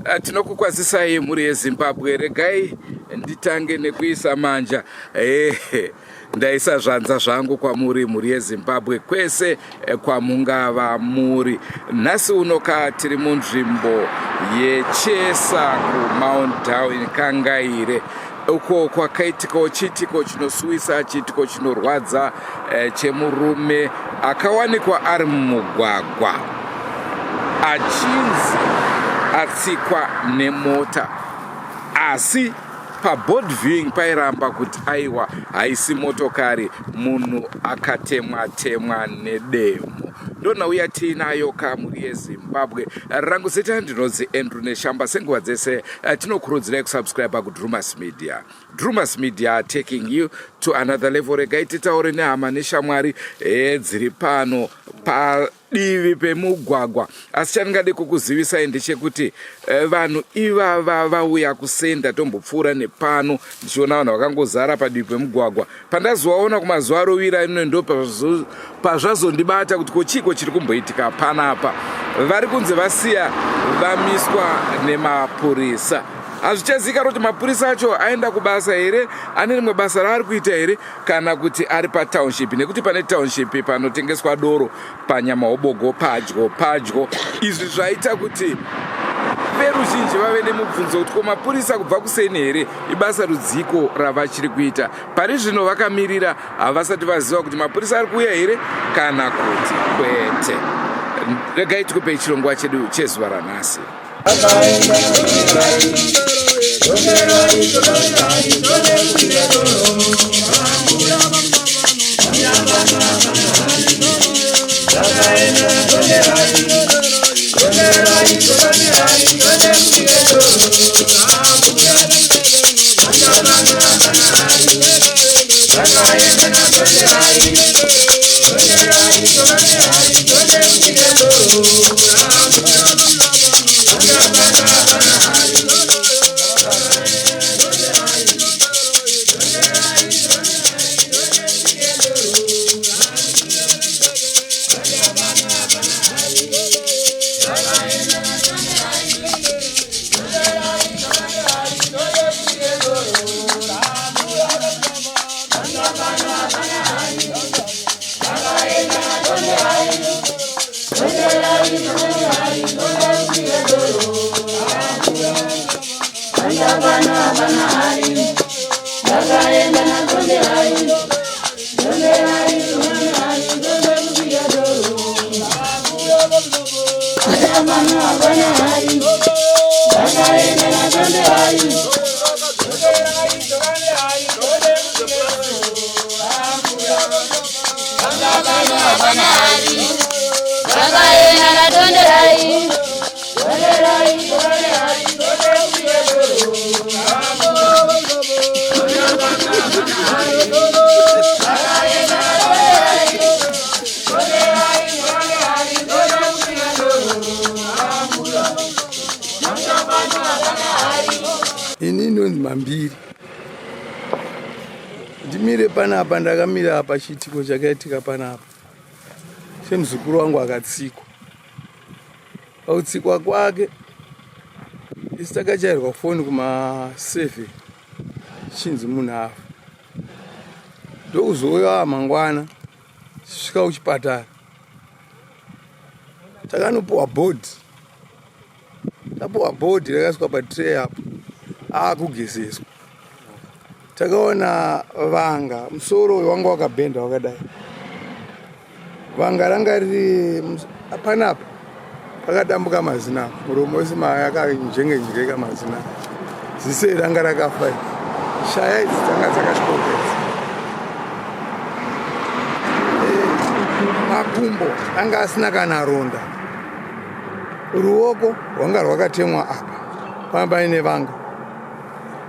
Eh, tinokukwazisai mhuri yezimbabwe regai nditange nekuisa manja eh, ndaisa zvanza zvangu kwamuri mhuri yezimbabwe kwese eh, kwamungava muri nhasi uno ka tiri munzvimbo yechesa kumount darwin kangaire uko kwakaitikawo chiitiko chinosuwisa chiitiko chinorwadza eh, chemurume akawanikwa ari mumugwagwa achinzi atsikwa nemota asi paboard viewing pairamba kuti aiwa haisi motokari munhu akatemwa temwa nedemo ndonhau yatiinayo kamuri yezimbabwe rangu zita ndinonzi andrew neshamba senguva dzese eh, tinokurudzirai kusubscribe kudrumas media drumas media taking you to another level regai titaure nehama neshamwari eh, dziri pano pa divi pemugwagwa asi chandingade kukuzivisai ndechekuti eh, vanhu ivava vauya kusenda tombopfuura nepano ndichiona vanhu vakangozara padivi pemugwagwa pandazovaona kumazuva arovira ino ndo pazvazondibata kuti ko chiiko chiri kumboitika panapa vari kunzi vasiya vamiswa nemapurisa hazvichazivikanwa kuti mapurisa acho aenda kubasa here ane rimwe basa raari kuita here kana kuti ari patownship nekuti pane township panotengeswa doro panyamahobogo padyo padyo izvi zvaita kuti veruzhinji vave nemubvunzo kuti ko mapurisa kubva kuseni here ibasa rudziko ravachiri kuita pari zvino vakamirira havasati vaziva kuti mapurisa ari kuuya here kana kuti kwete regai tikupei chirongwa chedu chezuva ranhasi Ini ndonzi Mambiri. Ndimire panapa ndakamira apa chiitiko chakaitika panapa. Chemuzukuru wangu akatsikwa. Pakutsikwa kwake isu takachairwa foni kuma 7 chinzi munhu afa. Ndokuzouya mangwana svika kuchipatara. Takanopuwa bhodhi. Tapuwa bhodhi rakaiswa patray apo akugezeswa. Takaona vanga musoro uyu wanga wakabhenda wakadai. Vanga ranga riri panapa pakadambuka mazina muromo wese yakanjengenjeka mazina. Ziso iri ranga rakafa iri. Shaya idzi dzanga dzakatyoka idzi. Eh, makumbo anga asina kana ronda. Ruoko rwanga rwakatemwa apa panga paine vanga.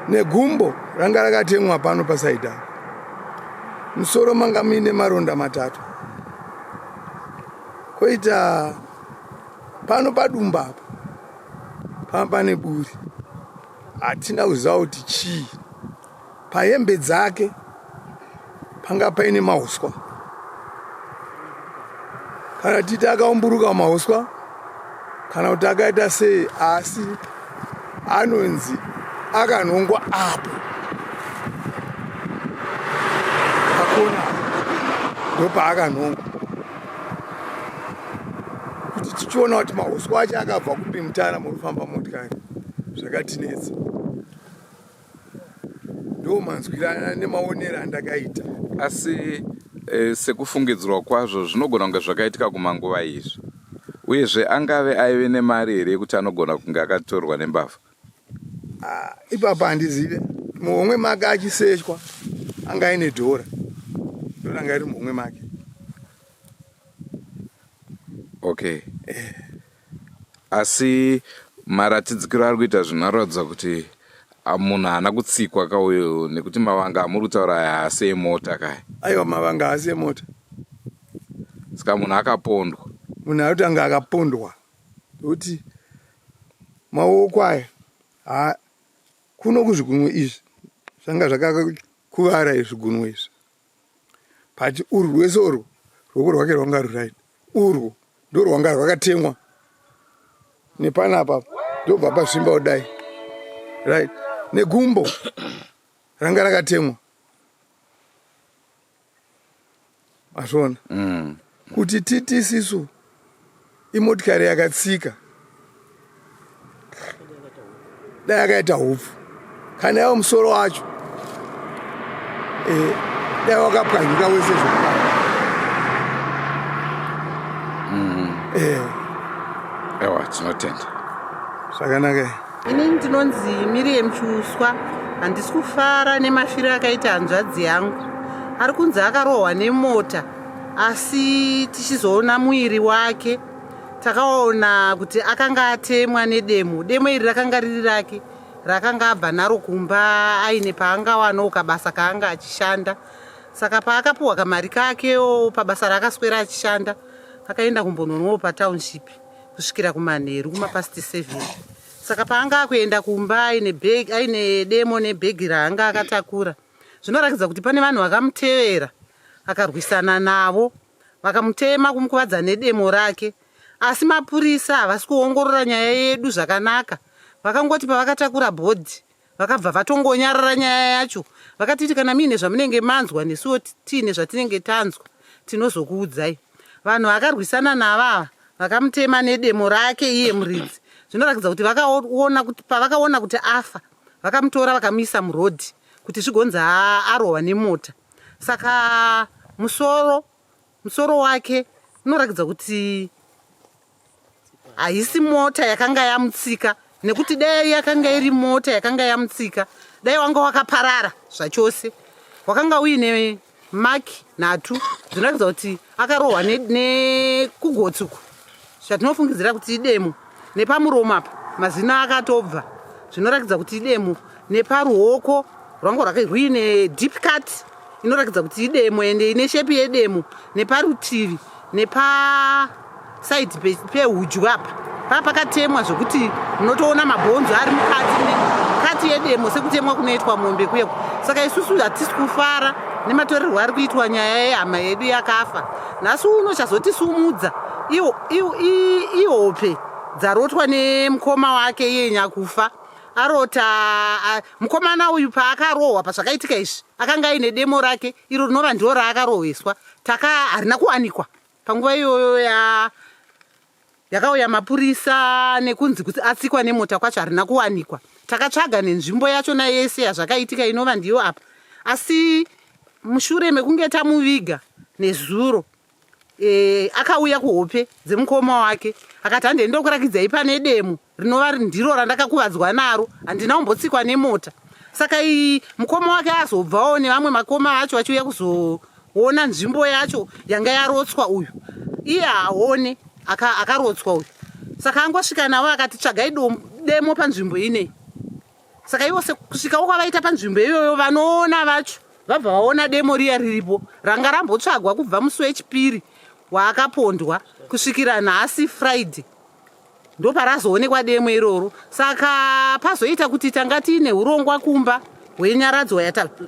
Negumbo ranga rakatemwa pano pasaidi apa. Musoro manga muine maronda matatu. Koita pano padumba apa panga pane buri hatina kuziva kuti chii pahembe dzake panga paine mauswa kana titi akaumburuka mauswa kana kuti akaita sei asi anonzi akanhongwa apo pakona ndopaakanhongwa kuti tichiona kuti mahuswa acho akabva kupi mutara murikufamba motikari zvakatinetsa ndo manzwira nemaonero andakaita asi e, sekufungidzirwa kwazvo zvinogona kunge zvakaitika kumanguva izvi uyezve angave aive nemari here yekuti anogona kunge akatorwa nembavha ah, ipapo handizive muhomwe make achisechwa anga aine dhora dhora anga iri muhomwe make okay eh. Asi maratidzikiro ari kuita zvinhu anoratidza kuti ah, munhu haana kutsikwa ka uyu nekuti mavanga amuri kutaura aya haasi emota kaya. Aiwa mavanga haasi emota. Saka munhu akapondwa. Munhu arikutanga akapondwa nekuti maoko aya ha kuno kuzvigunwe izvi zvanga zvakakuvara izvi zvigunwe izvi but urwu rwese urwu ruoko rwake rwanga ruright urwu ndorwanga rwakatemwa nepanapa ndobva pasvimba kudai right negumbo ranga rakatemwa mazviona mm. kuti titi isisu imotikari yakatsika dai akaita hupfu kana yawo musoro wacho eh, dai wakapwanyika wese zvakadaro mm. eh. ewa tinotenda zvakanaka ini ndinonzi miriam chiuswa handisi kufara nemafiro akaita hanzvadzi yangu ari kunzi akarohwa nemota asi tichizoona muiri wake Takaona kuti akanga atemwa nedemo. Demo iri rakanga riri rake rakanga abva naro kumba aine paangawanawo kabasa kaanga achishanda. Saka paakapuhwa kamari kakewo pabasa raakaswera achishanda akaenda kumbononwawo patownship kusvikira kumanheru kumapast 7. Saka paanga akuenda kumba aine bag, aine demo nebhegi raanga akatakura zvinorakidza kuti pane vanhu vakamutevera akarwisana navo Vakamutema kumukuvadza nedemo rake. Asi mapurisa havasi kuongorora nyaya yedu zvakanaka. Vakangoti pavakatakura bhodhi vakabva vatongonyarara nyaya yacho. Vakatiti kana muine zvamunenge manzwa nesuwo tiine zvatinenge tanzwa tinozokuudzai. Vanhu vakarwisana navo ava vakamutema nedemo rake iye muridzi. Zvinorakidza kuti vakaona kuti pavakaona kuti afa vakamutora vakamuisa murodhi kuti zvigonzi arohwa nemota. Saka musoro musoro wake unorakidza kuti haisi mota yakanga yamutsika nekuti dai yakanga iri mota yakanga yamutsika dai wanga wakaparara zvachose wakanga uine maki nhatu zvinoratidza kuti akarohwa nekugotsi uku zvatinofungidzira kuti idemo nepamuromo apa mazino akatobva zvinoratidza kuti idemo neparuoko rwanga rwake rwuine deep cut inoratidza kuti idemo ende ine shepi yedemo neparutivi nepasaidi pehudyu apa paa pakatemwa zvekuti unotoona mabhonzo ari mukati kati yedemo sekutemwa kunoitwa mombe kuye saka isusu hatisi kufara nematorerwo ari kuitwa nyaya yehama yedu yakafa nhasi uno chazotisumudza ihope dzarotwa nemukoma wake iye nyakufa arota mukomana uyu paakarohwa pazvakaitika izvi akanga aine demo rake iro rinova ndiro raakarohweswa taka harina kuwanikwa panguva iyoyo ya yakauya mapurisa nekunzi kuti atsikwa nemota kwacho harina kuwanikwa takatsvaga nenzvimbo yachona yese yazvakaitika inova ndiyo apa asi mushure mekunge tamuviga nezuro e, akauya kuhope dzemukoma wake Akati handei ndokurakidzai pane demo rinova ndiro randakakuvadzwa naro, handina kumbotsikwa nemota. Saka iyi mukoma wake azobvawo nevamwe makoma acho vachiuya kuzoona nzvimbo yacho yanga yarotswa uyu. Iye haaone akarotswa uyu. Saka angosvika navo akati tsvagai demo panzvimbo inei. Saka ivo kusvikawo kwavaita panzvimbo iyoyo vanoona vacho vabva vaona demo riya riripo ranga rambotsvagwa kubva musi wechipiri waakapondwa kusvikira nhasi Friday ndoparazoonekwa demo iroro. Saka pazoita kuti tanga tiine urongwa kumba hwenyaradzo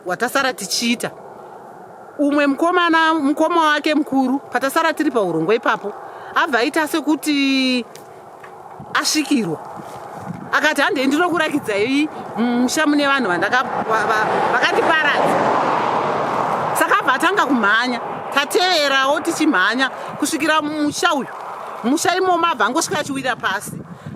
watasara tichiita. Umwe mukomana mukoma wake mukuru patasara tiri paurongwa ipapo abva aita sekuti asvikirwa akati handei ndinokurakidzai musha mune vanhu vakandiparadza. Saka abva atanga kumhanya, tateverawo tichimhanya kusvikira musha uyu. Musha imomo abva angosvika achiwira pasi.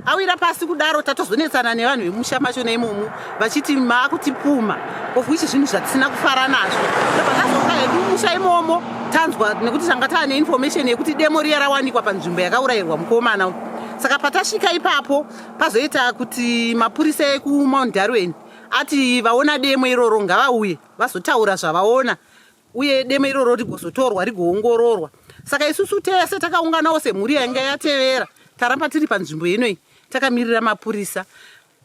Awira pasi kudaro tatozonetsana nevanhu vemusha macho neimomo vachiti maakutipuma, of which zvinhu zvatisina kufara nazvo. Ndobva tazouka hedu musha imomo tanzwa nekuti tanga taane information yekuti demo riya rawanikwa panzvimbo yakaurayirwa mukomana. Saka patasvika ipapo pazoita kuti mapurisa ekuMount Darwin ati vaona demo iroro ngavauye vazotaura zvavaona uye demo iroro rigozotorwa rigoongororwa. Saka isusu tese takaunganawo semhuri yainge yatevera taramba tiri panzvimbo inoyi takamirira mapurisa.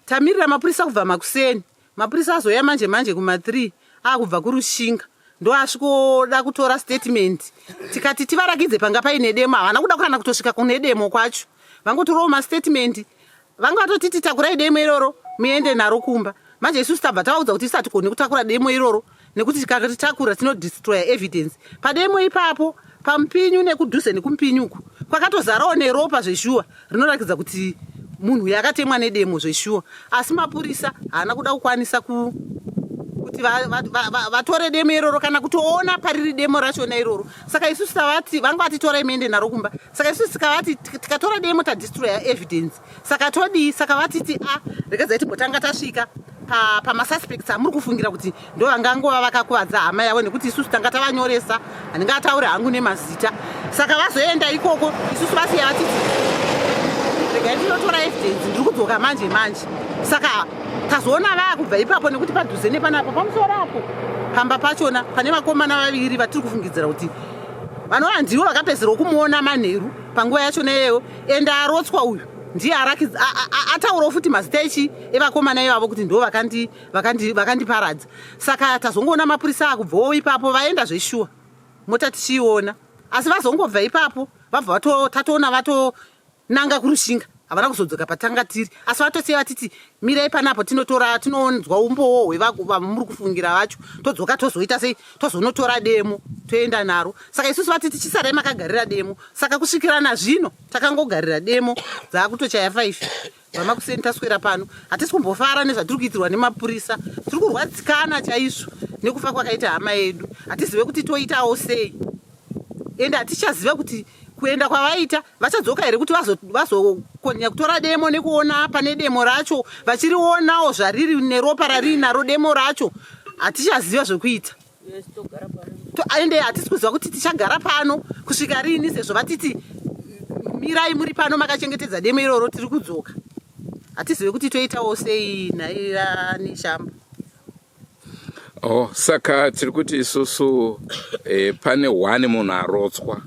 Tamirira mapurisa kubva makuseni. Mapurisa azouya manje manje kuma 3 akubva kuRushinga ndoasvikoda kutora statement. Tikati tivarakidze panga paine demo, havana kuda kana kutosvika kune demo kwacho. Vangotorawo mastatement, vanga vatotiti takurai demo iroro muende naro kumba. Manje isusu tabva tavaudza kuti isu hatigoni kutakura demo iroro nekuti tikaritakura tinodestroya evidence. Pademo ipapo pamupinyu nekudhuze nekumupinyu uku kwakatozarawo neropa zveshuwa rinorakidza kuti munhu uyu akatemwa nedemo zveshuwa, asi mapurisa haana kuda kukwanisa kuti vatore demo iroro kana kutoona pariri demo rachona iroro. Saka isusu tavati vanga vatitora muende naro kumba. Saka isusu tikavati tikatora demo tadestroya evidence, saka todii? Saka vatiti a regedzai timbotanga tasvika pamasuspects amuri kufungira kuti ndo vangangova vakakuvadza hama yavo, nekuti isusu tanga tavanyoresa, handingataure hangu nemazita. Saka vazoenda ikoko, isusu vasiya vatiti regai ndinotora evidence, ndiri kudzoka manje manje. Saka tazoona vaakubva ipapo nekuti padhuze nepanapo pamusoro apo pamba pachona pane vakomana vaviri vatiri kufungidzira kuti vanova ndivo vakapedzerwa kumuona manheru panguva yachona iyeyo. Ende arotswa uyu ndiye ataurawo futi mazita echi evakomana ivavo kuti ndo vakandiparadza. Saka tazongoona mapurisa akubvawo ipapo vaenda zveshuwa mota tichiiona, asi vazongobva ipapo vabva tatoona vatonanga kuRushinga, havana kuzodzoka patanga tiri, asi vatosiya vatiti mirai panapo tinotora tinoonzwa umbowo hwevamuri kufungira vacho, todzoka tozoita sei, tozonotora demo toenda naro. Saka isusu vatiti chisarai makagarira demo. Saka kusvikira nazvino takangogarira demo, dzaakutochaya 5 vamakuseni taswera pano. Hatisi kumbofara nezvatiri kuitirwa nemapurisa, tiri kurwadzikana chaizvo nekufa kwakaita hama yedu. Hatizive kuti toitawo sei, ende hatichaziva kuti kuenda kwavaita vachadzoka here kuti vazokonya kutora demo nekuona pane demo racho vachirionawo zvariri neropa rariri naro demo racho. Hatichaziva zvekuita, ende hatisi kuziva kuti tichagara pano kusvika rini sezvo vatiti mirai muri pano makachengetedza demo iroro, tiri kudzoka. Hatizive kuti toitawo sei nhaira neshamba. Oh, saka tiri kuti isusu pane one munhu arotswa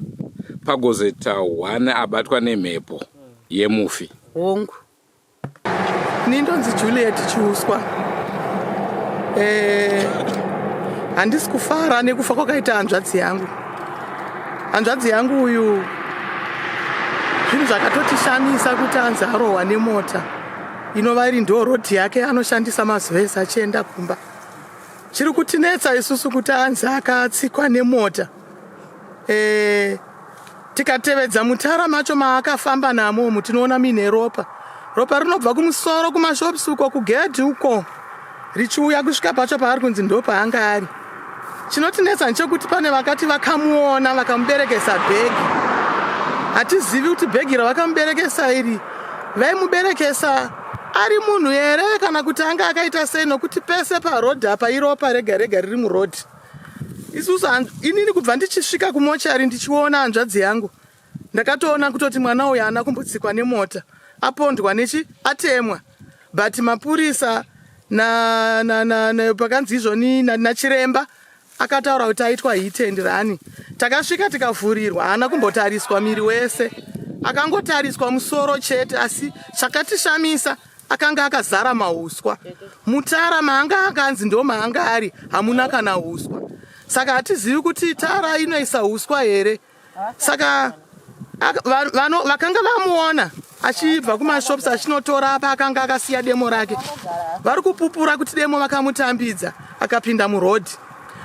pagozoita one abatwa nemhepo yemufi. Hongu. Ini ndonzi Juliet Chiuswa. Handisi kufara nekufa kwakaita hanzvadzi yangu. Hanzvadzi yangu uyu zvinhu zvakatotishamisa kuti anzi arohwa nemota inova iri ndo rodhi yake anoshandisa mazuva ese achienda kumba. Chiri kutinetsa isusu kuti anzi akatsikwa nemota. Tikatevedza mutara macho maakafamba namo umu tinoona muine ropa. Ropa rinobva kumusoro kumashops uko kugedhi uko richiuya kusvika pacho paari kunzi ndo paanga ari. Chinotinetsa ndechekuti pane vakati vakamuona vakamuberekesa bhegi. Hatizivi kuti bhegi ravakamuberekesa iri vaimuberekesa ari munhu here kana kuti anga akaita sei, nokuti pese parodhi apa iropa rega rega riri murodhi. Isusu inini kubva ndichisvika kumochari ndichiona hanzvadzi yangu Ndakatoona kutoti mwana uyu haana kumbotsikwa nemota, apondwa nechi atemwa. But mapurisa na, na, na, na pakanzi izvoni nachiremba na akataura kuti aitwa hit and run. Takasvika tikavhurirwa, haana kumbotariswa miri wese, akangotariswa musoro chete. Asi chakatishamisa akanga akazara mahuswa mutara maanga akanzi ndo maanga ari, hamuna kana huswa. Saka hatizivi kuti tara inoisa huswa here. Saka vakanga vamuona achibva kumashops achinotora apa akanga akasiya demo rake, vari kupupura kuti demo vakamutambidza akapinda murodhi.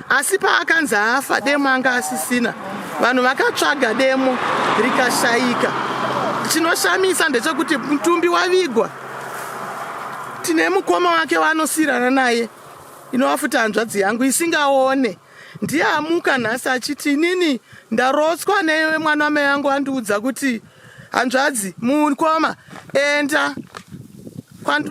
Asi paakanzi afa demo anga asisina, vanhu vakatsvaga demo rikashayika. Chinoshamisa ndechekuti mutumbi wavigwa, tine mukoma wake waanosiyirana naye, inova futi hanzvadzi yangu isingaone, ndiye amuka nhasi achiti inini ndarotswa nemwana wamai vangu, andiudza kuti hanzvadzi mukoma enda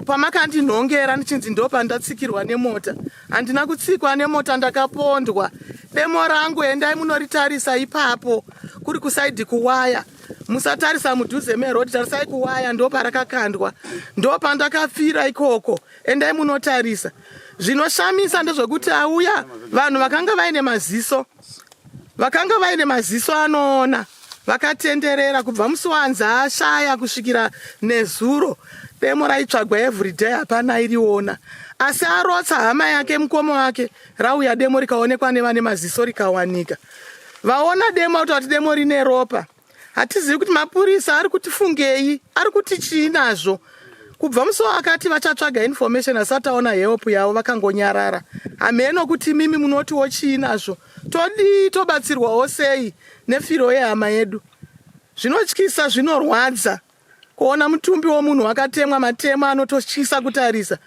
pamakandinhongera ndichinzi ndo pandatsikirwa nemota. Handina kutsikwa nemota, ndakapondwa. Demo rangu endai munoritarisa ipapo kuri kusaidhi kuwaya, musatarisa mudhuze merodi, tarisai kuwaya, ndo parakakandwa, ndo pandakafira ikoko, endai munotarisa. Zvinoshamisa ndezvekuti auya vanhu vakanga vaine maziso, vakanga vaine maziso anoona, vakatenderera kubva musi wanzi ashaya kusvikira nezuro. Demo raitsvagwa everyday, hapana iriona. Asi arotsa hama yake, mukoma wake, rauya demo rikaonekwa nevane maziso, rikawanika. Vaona demo kuti demo rine ropa. Hatizivi kuti mapurisa ari kutifungei, ari kuti chii nazvo. Kubva musi akati vachatsvaga information, asati aona help yavo, vakangonyarara. Hameno kuti mimi munotiwo chii nazvo. Todii? Tobatsirwawo sei nefiro yehama yedu? Zvinotyisa, zvinorwadza kuona mutumbi womunhu wakatemwa matemo anototyisa kutarisa.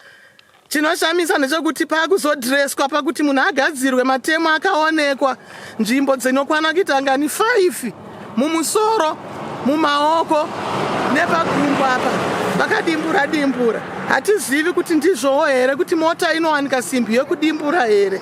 Chinoshamisa ndechekuti paakuzodhireswa, pakuti munhu agadzirwe, matemo akaonekwa nzvimbo dzinokwana kuita ngani 5 mumusoro, mumaoko nepagumbo apa vakadimbura dimbura. Hatizivi kuti ndizvowo here, kuti mota inowanika simbi yekudimbura here.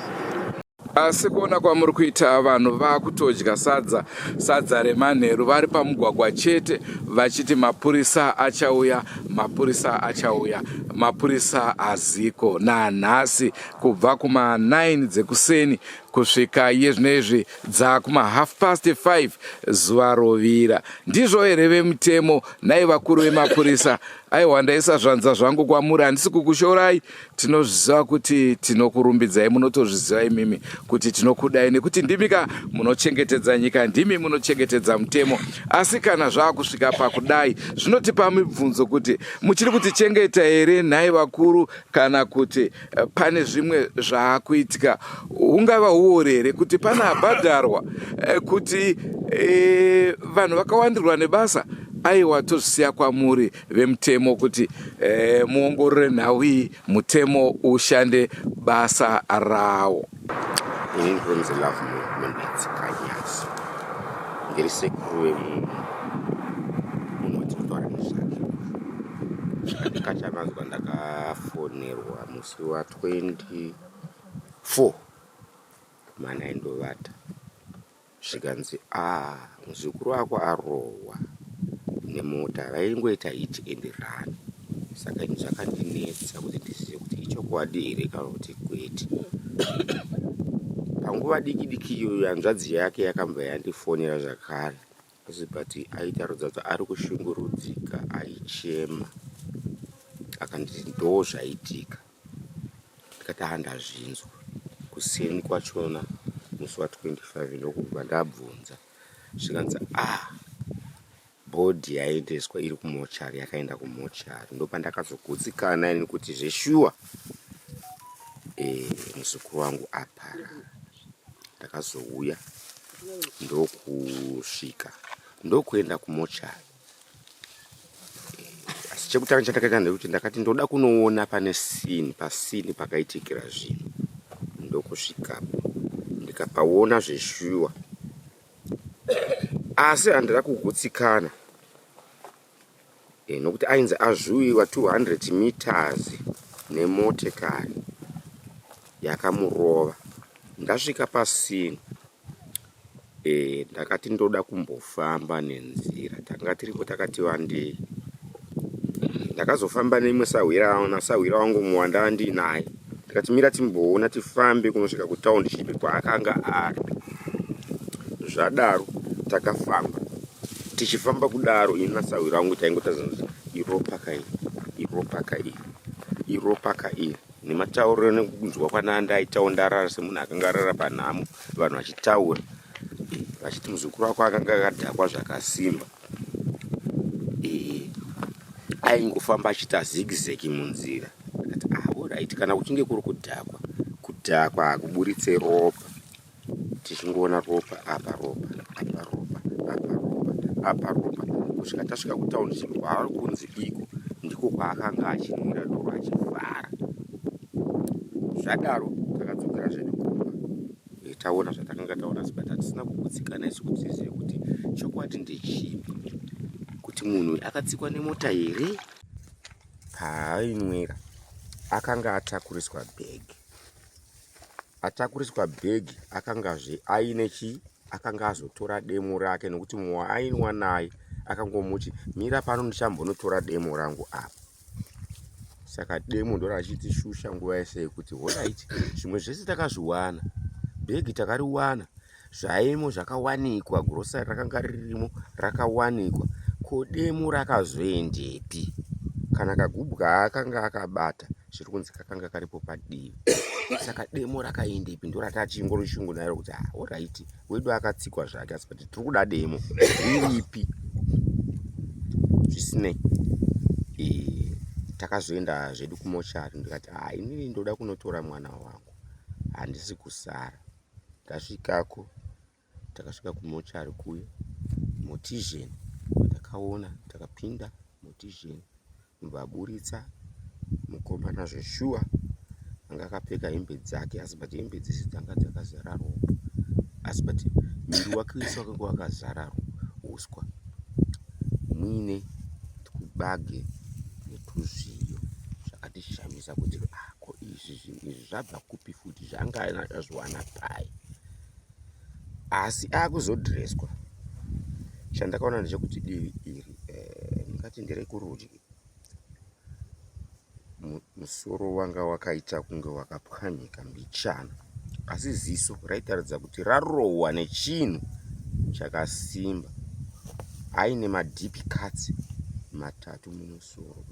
Asi kuona kwamuri kuita, vanhu vaakutodya sadza, sadza remanheru vari pamugwagwa chete, vachiti mapurisa achauya, mapurisa achauya. Mapurisa haziko nanhasi, kubva kuma9 dzekuseni kusvika iye zvino izvi dzakuma 5:30, zuva rovira. Ndizvo here vemutemo nai vakuru vemapurisa? Aiwa, ndaisa zvanza zvangu kwamuri, handisi kukushorai. Tinozviziva kuti tinokurumbidzai, munotozviziva imimi kuti tinokudai, nekuti ndimi ka munochengetedza nyika, ndimi munochengetedza mutemo. Asi kana zvaakusvika pakudai, zvinotipa mibvunzo kuti muchiri kutichengeta here nhai vakuru, kana kuti pane zvimwe zvaakuitika? Hungava huori here, kuti pane abhadharwa, kuti vanhu vakawandirwa nebasa? Aiwa, tozvisiya kwamuri vemutemo kuti muongorore nhau iyi, mutemo ushande basa rawo. Ini ndinonzi Love Mondetsi Kanyasi, ndiri sekuru vemunhu munhu kutaura nezvake. Ndikachamanzwa, ndakafonerwa musi wa24 mana indovata, zvikanzi a muzukuru wako arohwa nemota, vaingoita hit and run. Saka ini zvakandinetsa kuti ndizive kuti ichokwadi here kana kuti kwete. Panguva diki diki iyoyo hanzvadzi yake yakambva yandifonera zvakare, asi but aitaridza kuti ari kushungurudzika, aichema, akanditi ndo zvaitika. Ndikati handazvinzwa. Kuseni kwachona musi wa25 ndokubva ndabvunza, zvikanzi a body yaendeswa, iri kumochari, yakaenda kumochari. Ndopandakazogutsikana ini kuti zveshuwa muzukuru wangu aparara. Ndakazouya ndokusvika, ndokuenda kumochari. Asi chekutanga chandakaita ndekuti ndakati ndoda kunoona pane scene, pascene pakaitikira zvinhu. Ndokusvikapo ndikapaona zveshuwa, asi handina kugutsikana nokuti ainzi azvuviwa 200 meters nemotikari yakamurova. Ndasvika pascene. E, ndakati ndoda kumbofamba nenzira, tanga tiripo takati vandei. Ndakazofamba neimwe sahwira nasahwira wangu muwanda andinaye, ndikati mira timboona tifambe kunosvika kutaundishipi kwaakanga ari. Zvadaro takafamba, tichifamba kudaro ini nasahwira wangu taingotaridza kuti iropa ka iri, iropa ka iri, iropa ka iri, nematauriro nekunzwa kwanandaitawo ndarara semunhu akanga arara panhamo. Vanhu vachitaura vachiti muzukuru wako akanga akadhakwa zvakasimba, aingofamba achiita zigzag munzira. Akati ah, alright, kana kuchinge kuri kudhakwa, kudhakwa hakuburitse ropa. Tichingoona ropa apa, ropa apa, ropa apa, ropa apa, ropa, kusvika tasvika kutaundiship kwaari kunzi iko ndiko kwaakanga achinwira doro achifara. Zvadaro takadzokera zvedu kumba eh, taona zvatakanga taona, but hatisina kugutsikana isu kuti tizive kuti chokwadi ndechipi, kuti munhu uyu akatsikwa nemota here. Paainwira akanga atakuriswa bhegi, atakuriswa bhegi akangazve aine chii, akanga azotora demo rake nokuti mumwe waainwa naye akangomuti mira pano ndichambonotora demo rangu apa. Saka demo ndorachitishusha nguva yese yekuti horaiti zvimwe zvese takazviwana, bhegi takariwana, zvaimo zvakawanikwa, grosari rakanga ririmo rakawanikwa, ko demo rakazoendepi? Kana kagubhu kaakanga akabata zviri kunzi kakanga karipo padivi, saka demo rakaendepi? Ndoratachingori shungu nairo kuti ah, horaiti wedu akatsikwa zvake, asi but tiri kuda demo riripi? Zvisinei, e, takazoenda zvedu kumochari, ndikati ah, inini ndoda kunotora mwana wangu, handisi kusara. Tasvikako, takasvika kumochari kuye mortician, takaona takapinda mortician, vaburitsa mukomana zveshuwa anga akapfeka hembe dzake, asi but hembe dzese dzanga dzakazara ropa, asi but muviri wake wese wakanga wakazara uswa muine twubage netuzviyo. Zvakatishamisa kuti ah, ko izvi zvinhu izvi zvabva kupi futi, zvanga azviwana pai? Asi akuzodhireswa, chandakaona ndechekuti divi iri eh, ndingati nderekurudyi, musoro wanga wakaita kunge wakapwanyika mbichana, asi ziso raitaridza kuti rarohwa nechinhu chakasimba, aine madeep cuts matatu mumusoro.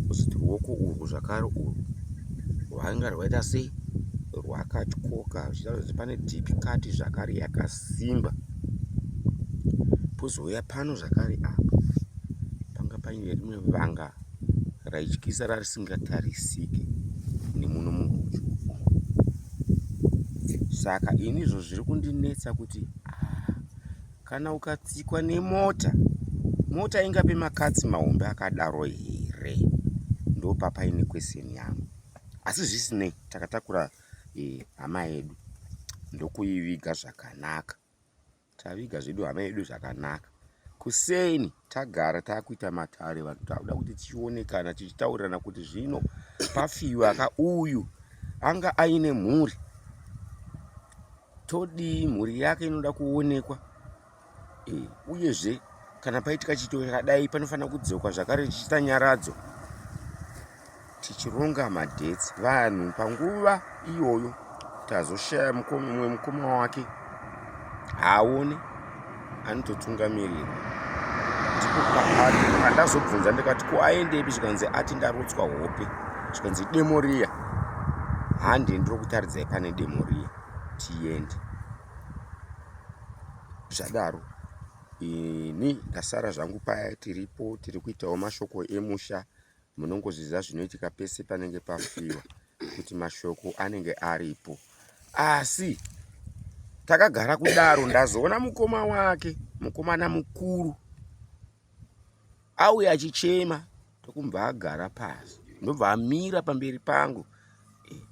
Kuzoti ruoko urwu zvakare urwu rwainga rwaita sei, rwakatyoka, zvichitaridza kuti pane deep cut zvakare yakasimba. Pozouya pano zvakare apa panga paine rimwe vanga raityisa rarisingatarisike nemuno murudyi. Saka ini izvo zviri kundinetsa kuti ah, kana ukatsikwa nemota, mota ingape makatsi mahombe akadaro here? Ndopapaine question yangu. Asi zvisinei, takatakura eh, hama yedu ndokuiviga zvakanaka. Taviga zvedu hama yedu zvakanaka. Kuseni tagara takuita matare, vanhu takuda kuti tichionekana tichitaurirana kuti zvino pafiwa ka uyu anga aine mhuri, todii? Mhuri yake inoda kuonekwa e, uyezve kana paitika chiito chakadai panofanira kudzokwa zvakare tichiita nyaradzo, tichironga madhets vanhu panguva iyoyo. Tazoshaya mumwe mukoma wake haaone anototungamirira, ndipo pandazobvunza ndikati ko aendepi? Zvikanzi ati ndarotswa hope, zvikanzi demo riya hande ndiri kutaridzai pane demo riya, tiende. Zvadaro ini ndasara zvangu paya, tiripo tiri kuitawo mashoko emusha. Munongozviziva zvinoitika pese panenge pafiwa kuti mashoko anenge aripo, asi takagara kudaro ndazoona mukoma wake, mukomana mukuru auya achichema, tokumbva agara pasi, ndobva amira pamberi pangu eh,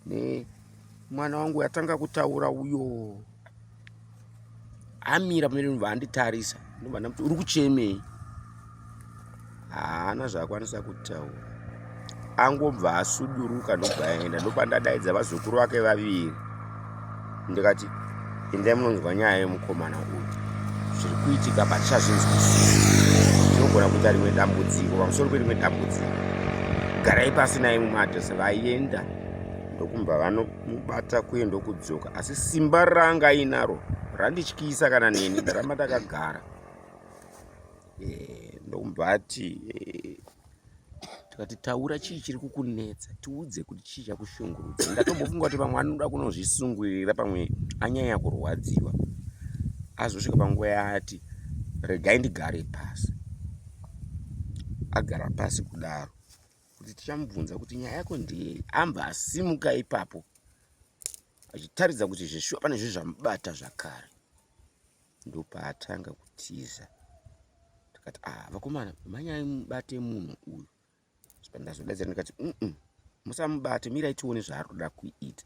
nemwana wangu yatanga kutaura uyo amira pamberi, ndobva anditarisa, ndobva ndamuti uri kuchemei? Haana zvaakwanisa kutaura, angobva asuduruka ndobva aenda. Ndopandadaidza vazukuru vake vaviri. Ndikati endai munonzwa nyaya yemukomana uyu, zviri kuitika patichazvinzwisisa. Tinogona kuita rimwe dambudziko pamusoro perimwe dambudziko. Garai pasi naye mumadhesa. Vaenda ndokumba vanomubata kuye ndokudzoka, asi simba ranga ainaro randityisa kana neni ndaramba ndakagara. Eh, ndokumba ati eh, tikati taura chii chiri kukunetsa tiudze kuti chii chakushungurudza ndatombofunga kuti pamwe anoda kunozvisungirira pamwe anyanya kurwadziwa azosvika panguva yaati regai ndigare pasi agara pasi kudaro kuti tichamubvunza kuti nyaya yako ndiyei ambva asimuka ipapo achitaridza kuti zveshuwa pane zvinhu zvamubata zvakare ndopaatanga kutiza tikati ah vakomana mhanyai mubate munhu uyu ndazodaidzira ndikati mm musamubate mirai tione zvaari kuda kuita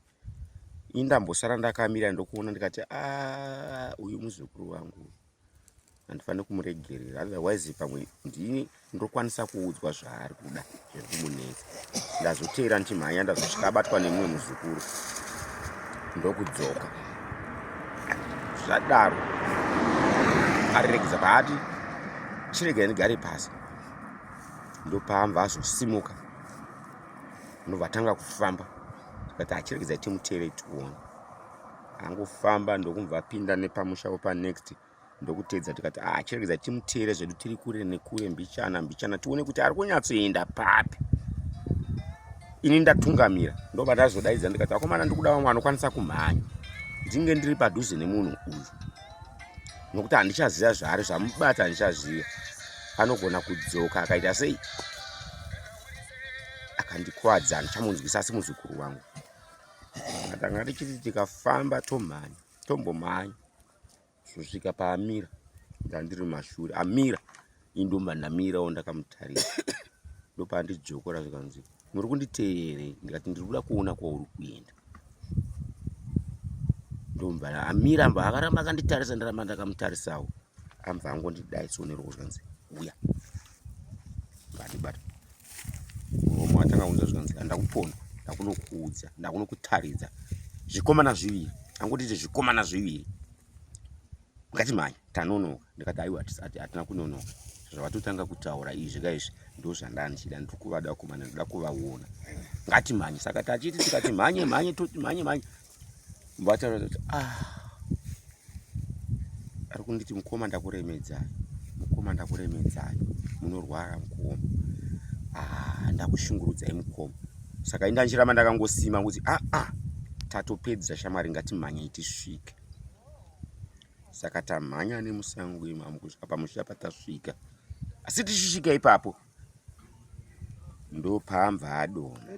ini ndambosara ndakamira ndokuona ndikati a ah, uyu muzukuru wangu handifaniri kumuregerera otherwise pamwe ndini ndokwanisa kuudzwa zvaari kuda zviri kumunetsa ndazoteera ndichimhanya ndazosvika abatwa nemumwe muzukuru ndokudzoka zvadaro ariregedza paati chiregai ndigare pasi ndopaambva azosimuka ndobva atanga kufamba tikati achiregedza timuteere tione angofamba ndokumva apinda nepamusha wepanext ndokuteedza tikati ah chiregedza timuteere zvedu tiri kure nekure mbichana mbichana tione kuti ari kunyatsoenda papi ini ndatungamira ndobva ndazodaidza ndikati akomana ndikuda vamwe vanokwanisa kumhanya ndinge ndiri padhuze nemunhu uyu nokuti handichaziva zvaari zvamubata handichaziva anogona kudzoka akaita sei akandikwadza handichamunzwisa asi muzukuru wangu tanga tichiti tikafamba tomhanya tombomhanya Zvosvika paamira ndandiri mashure amira indomba ndamirawo ndakamutarisa ndopaandidzvokora zvikanzi muri kunditeerei ndikati ndiri kuda kuona kwauri kuenda ndomba amira mba akaramba akanditarisa ndaramba ndakamutarisawo ambva angondidaiso neruoko zvikanzi uya ngandibata muromo atanga kunza zvikanzi andakupondwa ndakunokuudza ndakunokutaridza zvikomana zviviri angotiti zvikomana zviviri ngatimhanya tanonoka ndikati aiwa hatina kunonoka zvavatotanga kutaura izvi ka izvi ndo zvandandichida ndiri kuvada vakomana ndoda kuvaona ngatimhanye saka tachiti tikati mhanye mhanye toti mhanye mhanye vataura kuti ah ari kunditi mukoma ndakuremedzai mukoma ndakuremedzai munorwara mukoma ah ndakushungurudzai mukoma saka indanjirama ndakangosima kuti ah ah tatopedza shamwari ngatimhanyei tisvike saka tamhanya nemusango imamo kusvika pamusha patasvika asi tichisvika ipapo ndopaambva adonha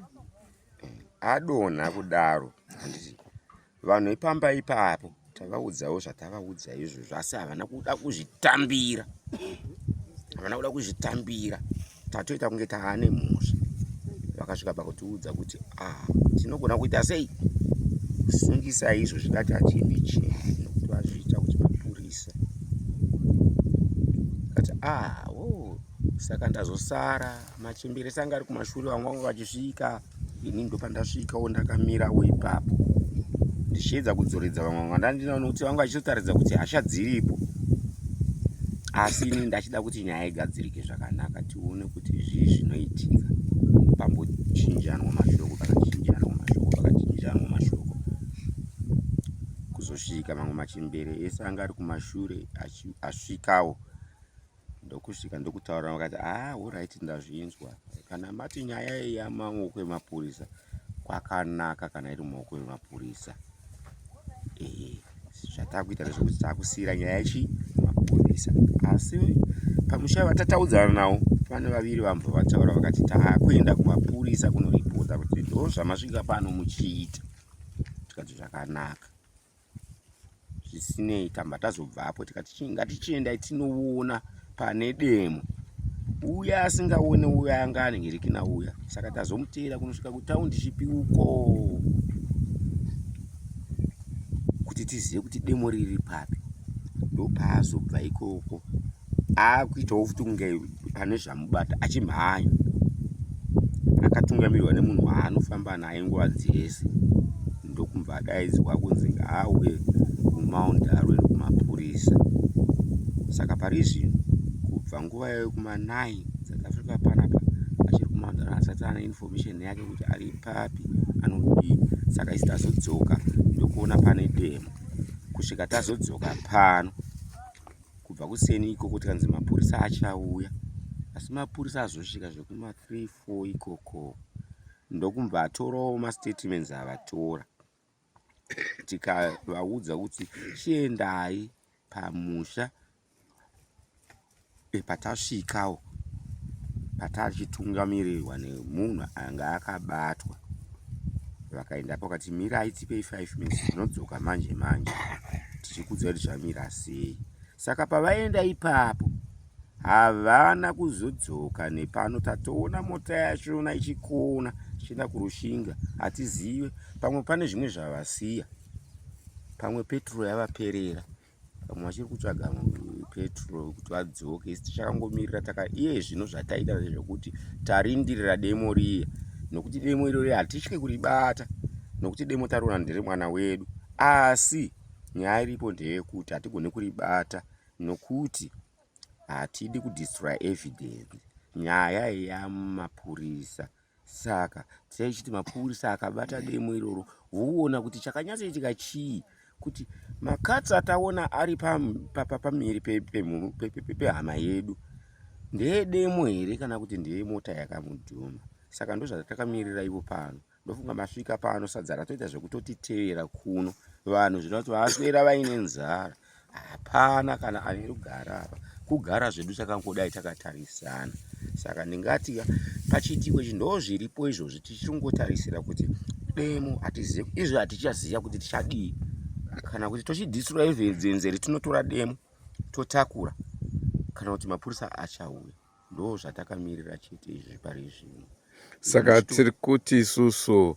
eh, adonha kudaro handiti vanhu ipamba ipapo tavaudzawo zvatavaudza izvozvo asi havana kuda kuzvitambira havana kuda kuzvitambira tatoita kunge taane mhosva vakasvika pakutiudza kuti ah, tinogona kuita sei kusungisa izvo zvikati hatiendi chii nokuti vazviita kuti mapurisa kati ah, oh, saka ndazosara machembere sanga ari kumashure vamwe vangu vachisvika ini ndopandasvikawo ndakamirawo ipapo ndichiedza kudzoredza vamwe vandandinawo nokuti vanga vachitotaridza kuti hasha dziripo asi ini ndachida kuti nyaya igadzirike zvakanaka tione kuti zvii zvinoitika pambochinjanwa mashoko pakachinjanwa mashoko pakachinjanwa mashoko kuzosvika mamwe machembere ese anga ari kumashure asvikawo ndokusvika ndokutaura vakati ah orit ndazvinzwa kana mati nyaya iyi yamaoko emapurisa kwakanaka kana iri mumaoko emapurisa ee zvatakuita ndezvekuti takusiira nyaya yechi mapurisa asi pamusha vatataudzana nawo pane vaviri vambva vataura vakati takuenda kumapurisa kunoripota kuti ndo zvamasvika pano muchiita tikati zvakanaka zvisinei tamba tazobvapo tikati ngatichiendai tinoona pane demo uya asingaone uya anga anenge uya saka tazomuteera kunosvika kutaundi chipi uko kuti tizive kuti demo riri papi ndopaazobva ikoko akuitawo futi kunge pane zvamubata achimhanya akatungamirwa nemunhu waanofamba naye nguva dzese. Ndokumbva adaidzwa kunzi ngaauye kuMount Darwin kumapurisa. Saka pari zvino kubva nguva iyoyo kuma 9 dzatafika panapa achiri kuMount Darwin asati ane information yake kuti ari papi anodii. Saka isi tazodzoka ndokuona pane demo kusvika tazodzoka pano kubva kuseni ikoko tikanzi mapurisa achauya asi mapurisa azosvika zvekuma 3 4 ikoko ndokumbva atorawo mastatements avatora tikavaudza kuti chiendai pamusha e, patasvikawo patachitungamirirwa nemunhu anga akabatwa vakaendapo vakati mirai tipei 5 minutes tinodzoka manje manje tichikuudza kuti zvamira sei saka pavaenda ipapo Havana kuzodzoka nepano tatoona mota yachona ichikona ichienda kuRushinga hatizive pamwe pane zvimwe zvavasiya pamwe petro yavaperera pamwe vachiri kutsvaga petro kuti vadzoke isi tichakangomirira taka iye zvino zvataita ndezvekuti tarindirira demo riya nokuti demo irori hatitye kuribata nokuti demo tariona nderemwana wedu asi nyaya iripo ndeyekuti hatigone kuribata nokuti hatidi kudestroya evidence nyaya yamapurisa saka tichiti mapurisa akabata demo iroro voona kuti chakanyatsoitika chii kuti makatsi ataona ari pamiri pehama yedu ndeedemo here kana kuti ndeyemota yakamudhuma saka ndozvatakamirira ivo pano Ndofunga masvika pano sadza ratoita zvekutotitevera kuno. Vanhu zvino kuti vaswera vaine nzara. Hapana kana ane rugare apa. Kugara zvedu takangodai takatarisana. Saka ndingati pachiitiko ichi ndozviripo izvozvi tichingotarisira kuti demo hatizive izvo hatichaziva kuti tichadii kana kuti tochidhisura even dzenze retinotora demo totakura kana kuti mapurisa achauya. Ndo zvatakamirira chete izvi pari zvino. Saka tiri kuti isusu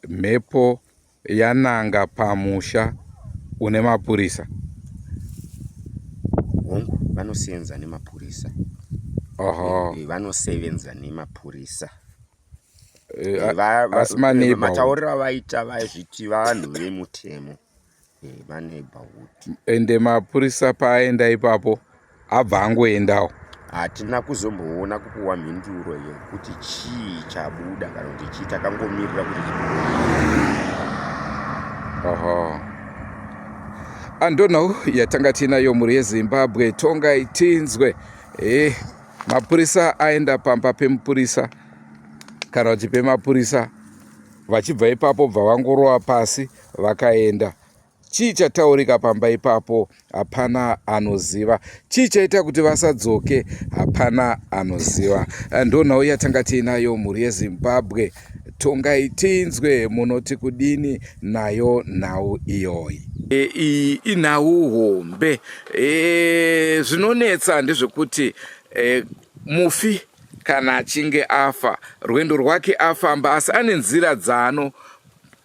mhepo yananga pamusha une mapurisa. Hongu, vanosenza nemapurisa. Oho. Eh, vanosevenza nemapurisa. Eh, asi maneighborhood. Matauriro avaita vaizviti vanhu vemutemo. Maneighborhood. Ende mapurisa paaenda ipapo abva angoendawo. Hatina kuzomboona kupuwa mhinduro yekuti chii chabuda kana kuti chii takangomirira kuti chibude. Oho. Andonhau yatanga tiinayo mhuri yeZimbabwe tongai tinzwe. Eh, mapurisa aenda pamba pemupurisa kana kuti pemapurisa vachibva ipapo bva vangorova pasi vakaenda. Chii chataurika pamba ipapo hapana anoziva. Chii chaita kuti vasadzoke hapana anoziva. Ndonhau yatanga tiinayo mhuri yeZimbabwe. Tongai tinzwe munoti kudini nayo nhau iyoyi. E, iyi inhau hombe. E, zvinonetsa ndezvekuti e, mufi kana achinge afa rwendo rwake afamba asi ane nzira dzaano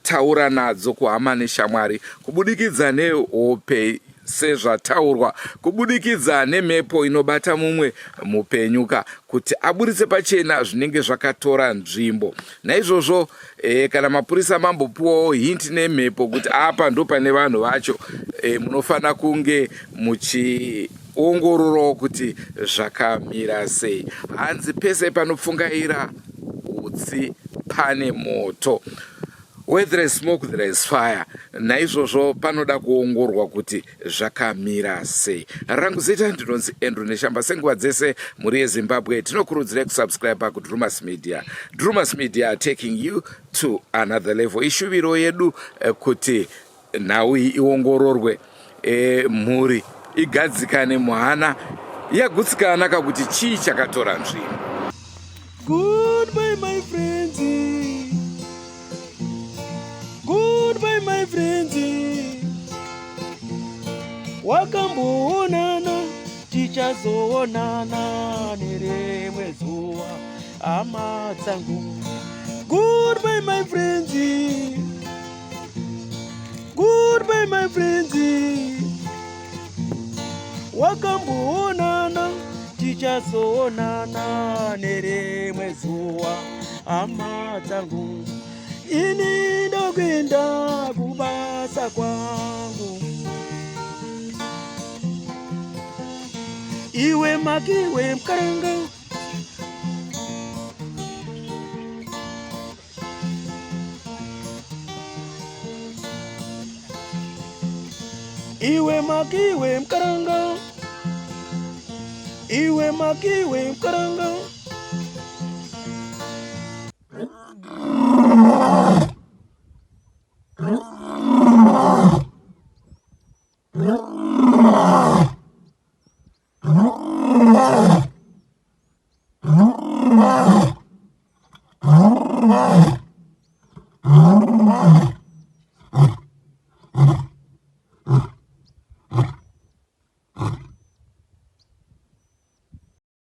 taura nadzo kuhama neshamwari kubudikidza nehope sezvataurwa kubudikidza nemhepo inobata mumwe mupenyu ka kuti aburitse pachena zvinenge zvakatora nzvimbo naizvozvo e, kana mapurisa mambopuwawo hint nemhepo kuti apa ndo pane vanhu vacho e, munofanira kunge muchiongororawo kuti zvakamira sei hanzi pese panopfungaira utsi pane moto where there is smoke there is fire naizvozvo panoda kuongorwa kuti zvakamira sei rangu zita ndinonzi andrew neshamba senguva dzese mhuri yezimbabwe tinokurudzirai kusubscribe kudrumas media drumas media taking you to another level ishuviro yedu eh, kuti Nhau iyi iongororwe e, mhuri igadzikane muhana yagutsikana kakuti chii chakatora nzvimbo. Goodbye my friends. Goodbye my friends. Wakamboonana tichazoonana nerimwe zuva hama dzangu. Goodbye my friends. Goodbye my friends. Wakamboonana tichazoonana nerimwe zuva hama dzangu. Ini ndokuenda kubasa kwangu. Iwe makiwe mkaranga. Iwe makiwe mkaranga. Iwe makiwe mkaranga.